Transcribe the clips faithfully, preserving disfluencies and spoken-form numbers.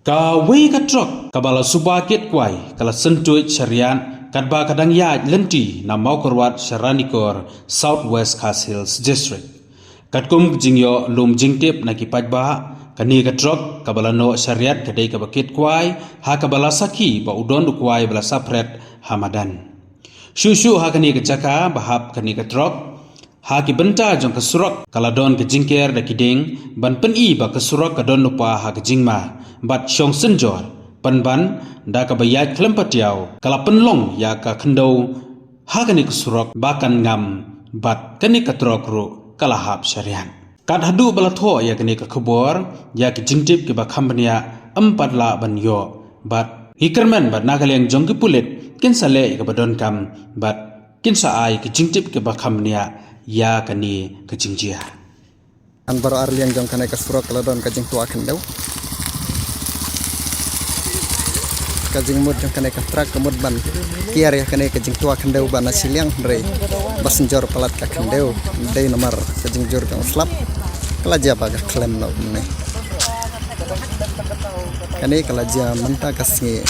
Kawei ka trok kaba la suba kit kwai ka la syntuid shariat katba ka dang ïaid lynti na Mawkyrwat sha Ranikor, South West Khasi Hills District. Katkum ka jingïoh lum jingtip na ki paidbah, kane ka trok kaba la noh shariat ka dei kaba kit kwai, ha kaba la sakhi ba u don u kwai ba la saphret ha madan. Shuh shuh ha kane ka jaka ba hap kane ka trok, ha ki bynta jong ka surok ka la don ka jingker da ki dieng ban pyni ba ka surok ka don lypa ha ka jingma, bad shong synjor, pynban da kaba ïaid khlem patiaw ka la pynlong ïa ka khyndew ha kane ka surok ba kan ngam, bad kane ka trok ruh ka la hap shariat. Kat haduh ba la thoh ïa kane ka khubor, ïa ki jingtip kiba kham bniah ym pat lah ban ïoh, bad ngi kyrmen bad na ka liang jong ki pulit kin sa leh ïa kaba donkam, bad kin sa ai ki jingtip kiba kham bniah ïa kane ka jingjia. Kan baroh arliang jong kane ka surok ka la don ka jingtwa khyndew. Ka jingmut jong kane ka trak ka mut ban kiar ïa kane ka jingtwa khyndew ba na shiliang, hynrei ba synjor palat ka khyndew, dei namar ka jingjur jong slap ka la jia ba ka khlem noh kumne. Kane ka la jia mynta ka sngi.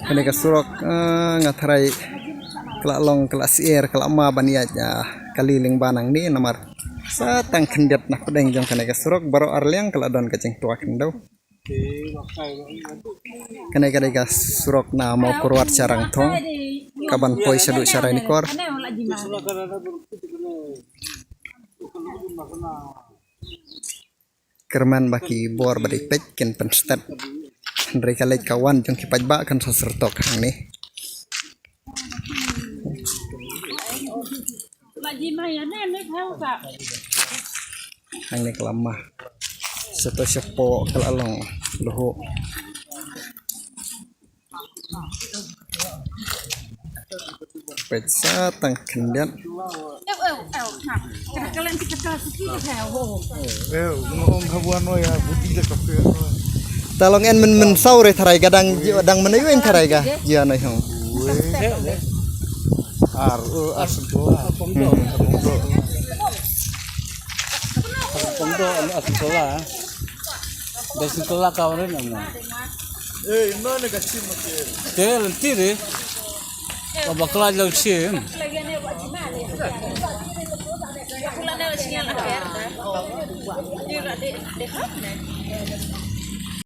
Kane ka surok, ah, nga tharai ka la long, ka la syiar, ka la ma ban ïaid, ah, kali lyngba nangne namar sa tang khyndiat na pdeng jong kane ka surok baroh arliang ka la don ka jingtwa khyndew. Kane ka dei ka surok na Mawkyrwat sha Rangthong, kaban poi shaduh sha Ranikor. Kyrmen ba ki bor ba dei peit kin pynstet. Hynrei ka leit ka wan jong ki paidbah kan sa syrtok hangne. Hangne ka la ma. Shato shapoh ka la long luhu. Peit sa tang khyndiat. Eh, no, ong khabuan no ya, buti de kafe no. Ta long en mynmynsaw re tharai ka dang, dang mynne wen tharai ka. Jia no hong. Ar, uh, ar sento. Hmm. Ar sento, ar sento lah. Dei sento lah ka wan na. Eh, ino ne ka chim ke. Te lenti de. Ka bakla jong chim.